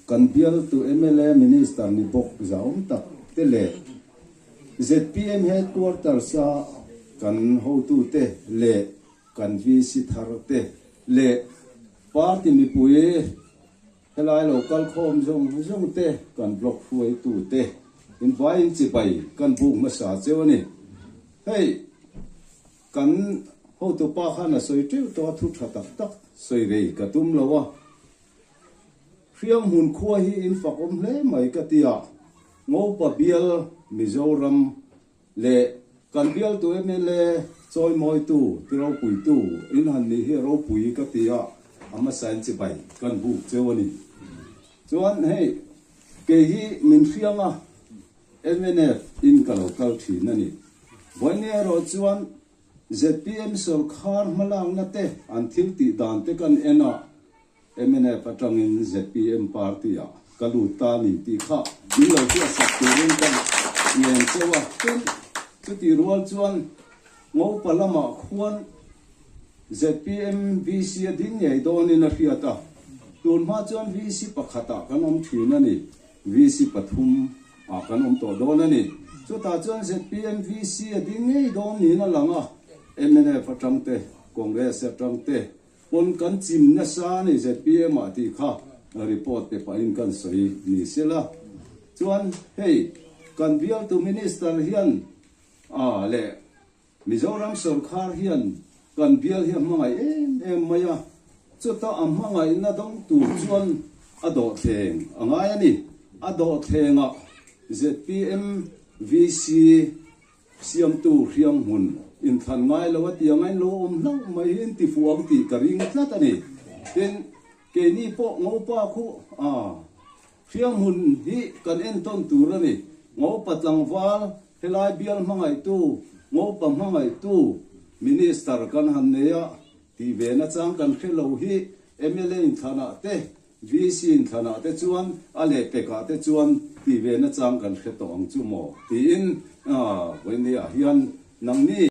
Kan bialtu mla Minister ni bawk zahawm tak te leh zpm Headquarters a kan hotute leh kan VC thar te leh party mipui Helai lo kal khawm zawng zawng te kan blog hruaitu te in vaiin chibai kan buk hmasa cheu a ni. Hei kan hotupa khan a sawi teuh tawh a thu tha tak tak sawi rei ka tum lo a. Hrianghmun khua hi in fak awm hle mai ka ti a, Ngopa bial Mizoram Leh kan bialtu mla chawimawitu ti ropuitu in han nih hi ropui ka ti a, a hmasain chibai kan buk cheu a ni. Chuan hei kei hi min hriang a, mnf in ka lo kal thin a ni. Vawiin erawh chuan zpm sawrkhar hmalakna te an thil tih dan te kan en a, Mnf atangin zpm party ah ka lut ta ni tih kha min lo hriatsak turin ka ngen cheu a. Tin, chutih rual chuan Ngopa lamah khuan zpm VC a ding ngei dawnin a hriat a. Tun hma chuan VC pakhatah kan awm thin a ni, VC pathum ah kan awm tawh dawn a ni. Chutah chuan zpm VC a ding ngei dawn niin a lang a, mnf atang te, Congress atang te, Pawn kan chim nasa a ni zpm ah tih kha report pe pahin kan sawi ni se la. Chuan hei kan bialtu minister hian ah leh Mizoram sawrkhar hian kan bial hi a hmangaih em em mai a, chuta a hmangaihna dawng tur chuan a dawhthleng a ngai a ni. A dawhthleng ah zpm VC Siamtu hriang hmun inthlan ngai lo a ti ang a, in lo awm hlauh mai hi in ti fuh ang tih ka ring tlat a ni. Tin, keini pawh Ngopa khu a hriang hmun hi kan entawn tur a ni. Ngopa tlangval, helai bial hmangaihtu, Ngopa hmangaihtu Minister kan han nei a, tih ve nachang kan hre lo hi mla inthlanah te VC inthlanah te chuan a lehpekah te chuan tih ve nachang kan hre tawh ang chu maw tiin vawinia hian nangni.